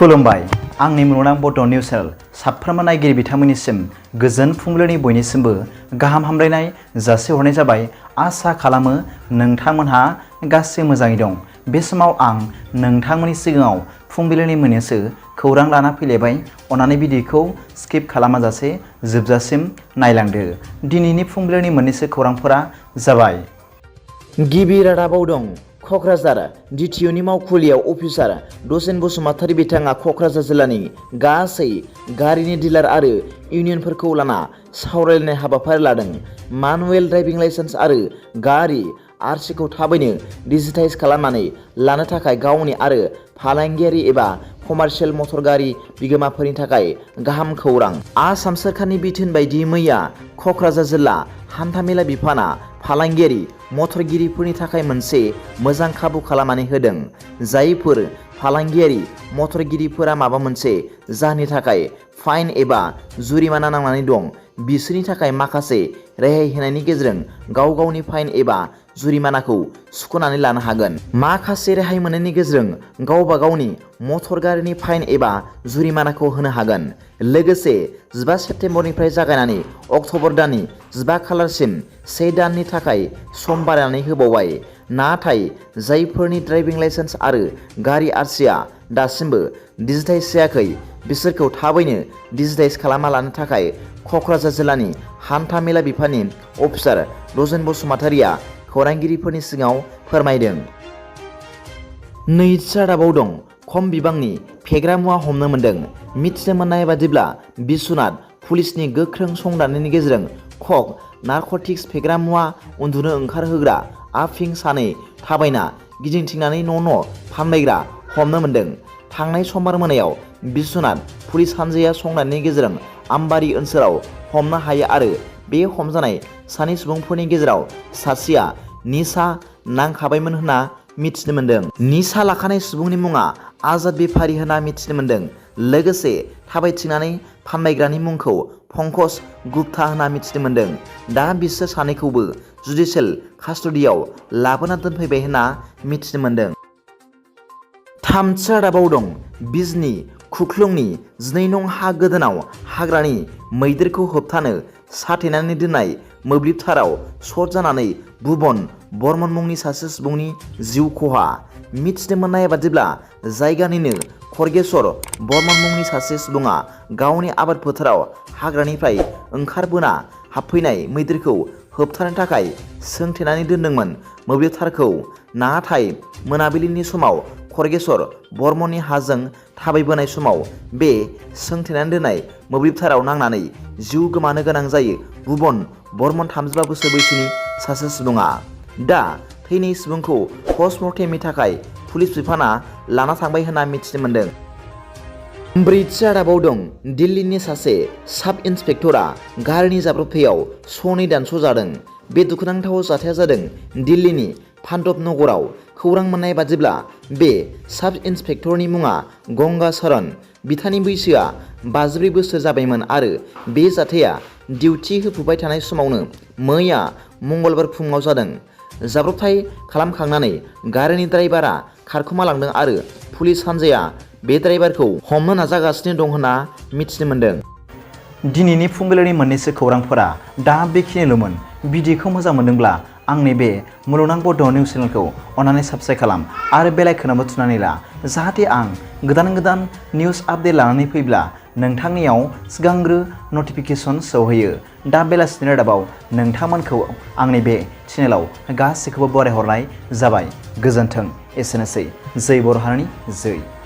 खुलुमबाय आंनि मुलुगनां बड' निउस चेनेल साफ्रोमबो नायगिरि बिथांमोननिसिम गोजोन फुंबिलिनि बयनिसिमबो गाहाम हामलायनाय जासिहरनाय जाबाय। आसा खालामो नोंथांमोनहा गासै मोजाङै दं। बे समाव आं नोंथांमोननि सिगाङाव फुंबिलिनि मोननैसो खौरां लाना फैलायबाय। अन्नानै भिडिअखौ स्किप खालामाजासे जोबजासिम नायलांदो। दिनैनि फुंबिलिनि मोननैसो खौरांफोरा जाबाय। गिबि रादाबाव दं क'क्राझार DTOनि मावखुलियाव अफिसार दसेन बसुमतारी बिथाङा क'क्राझार जिल्लानि गासै गारिनि डिलार आरो इउनियनफोरखौ लाना सावरायलायनाय हाबाफारि लादों। मानुवेल ड्राइभिं लाइसेन्स आरो गारि आरसिखौ थाबैनो डिजिटाइज खालामनानै लानो थाखाय गावनि आरो फालांगियारि एबा कमार्शियेल मटर गारि बिगोमाफोरनि थाखाय गाहाम खौरां। आसाम सोरखारनि बिथोन बायदियै मैया क'क्राझार जिल्ला हान्थामेला बिफाना फालांगियारि मटरगिरिफोरनि थाखाय मोनसे मोजां खाबु खालामनानै होदों। जायफोर फालांगियारि मटरगिरिफोरा माबा मोनसे जाहोननि थाखाय फाइन एबा जुरिमाना नांनानै दं, बिसोरनि थाखाय माखासे रेहाय होनायनि गेजेरजों गाव गावनि फाइन एबा जुरिमानाखौ सुख'नानै लानो हागोन। माखासे रेहाय मोननायनि गेजेरजों गावबा गावनि मटर गारिनि फाइन एबा जुरिमानाखौ होनो हागोन। लोगोसे 15 सेप्तेम्बरनिफ्राय जागायनानै अक्ट'बर दाननि 15 खालारसिम 1 दाननि थाखाय सम बारायनानै होबावबाय। नाथाय जायफोरनि ड्राइभिं लाइसेन्स आरो गारि आरसिआ दासिमबो डिजिटाइज जायाखै, बिसोरखौ थाबैनो डिजिटाइज खालामना लानो थाखाय क'क्राझार जिल्लानि हान्था मेला बिफाननि अफिसार दसेन बसुमतारीया खौरांगिरिफोरनि सिगाङाव फोरमायदों। नैथि रादाबाव दं खम बिबांनि फेग्रा मुवा हमनो मोन्दों। मिथिनो मोननाय बादिब्ला बिश्वनाथ पुलिसनि गोख्रों संदाननायनि गेजेरजों कक नारकटिक्स फेग्रा मुवा उन्दुनो ओंखारहोग्रा आफिं सानै थाबायना गिदिंथिंनानै न' फानबायग्रा हमनो मोन्दों। थांनाय समबार मोनायाव बिश्वनाथ पुलिस हानजाया संदाननायनि गेजेरजों आमबारि ओनसोलाव हमनो हायो आरो बे हमजानाय सानै सुबुंफोरनि गेजेराव सासेया निसा नांखाबायमोन होनना मिथिनो मोन्दों। निसा लाखानाय सुबुंनि मुङा आजाद बेफारि होनना मिथिनो मोन्दों। लोगोसे थाबायथिंनानै फानबायग्रानि मुंखौ पंकज गुप्ता होनना मिथिनो मोन्दों। दा बिसोर सानैखौबो जुडिसियेल कास्टडियाव लाबोना दोनफैबाय होनना मिथिनो मोन्दों। थामथि रादाबाव दं बिजनी खुख्लुंनि 2 नं हा गोदानाव हाग्रानि मैदेरखौ होबथानो साथेनानै दोननाय मोब्लिब थाराव सर्ट जानानै भुबन बर्मन मुंनि सासे सुबुंनि जिउ खहा। मिथिनो मोननाय बादिब्ला जायगानिनो खरगेश्वर बर्मन मुंनि सासे सुबुङा गावनि आबाद फोथाराव हाग्रानिफ्राय ओंखारबोना हाबफैनाय मैदेरखौ होबथानो थाखाय सोंथेनानै दोनदोंमोन मोब्लिब थारखौ। नाथाय मोनाबिलिनि समाव खरगेश्वर बर्मननि हाजों थाबायबोनाय समाव बे सोंथेनानै दोननाय मोब्लिब थाराव नांनानै जिउ गोमानो गोनां जायो भुबन बर्मन 35 बोसोर बैसोनि सासे सुबुङा। दा थैनाय सुबुंखौ पस्टमर्टेमनि थाखाय पुलिस बिफाना लाना थांबाय होनना मिथिनो मोन्दों। ब्रैथि रादाबाव दं दिल्लीनि सासे साब इन्सपेक्टरा गारिनि जाब्रबथायाव सनै दानस'जादों। बे दुखुनांथाव जाथाया जादों दिल्लीनि पान्डब नगराव। खौरां मोननाय बादिब्ला बे साब इन्सपेक्टरनि मुङा गंगा चरण। बिथांनि बैसोआ 54 बोसोर जाबायमोन आरो बे जाथाया डिउटि होफुबाय थानाय समावनो मैया मंगलबार फुङाव जादों। जाब्रबथाय खालामखांनानै गारिनि ड्राइभारा खारखोमालांदों आरो पुलिस हानजाया बे ड्राइभारखौ हमनो नाजागासिनो दं होनना मिथिनो मोन्दों। दिनैनि फुंबिलिनि मोननैसो खौरांफोरा दा बेखिनिल'मोन। भिडिअखौ मोजां मोनदोंब्ला आंनि बे मुलुगनां बड' निउस चेनेलखौ अन्नानै साबस्क्राइब खालाम आरो बेल आइकनआवबो थुनानै ला, जाहाथे आं गोदान निउस आपडेट लानानै फैब्ला नोंथांनियाव सिगांग्रो नटिफिकेसन सौहैयो। दा बेलासिनि रादाबाव नोंथांमोनखौ आंनि बे चेनेलाव गासैखौबो बरायहरनाय जाबाय। गोजोन्थों। एसेनोसै। जै बर' हारिनि जै।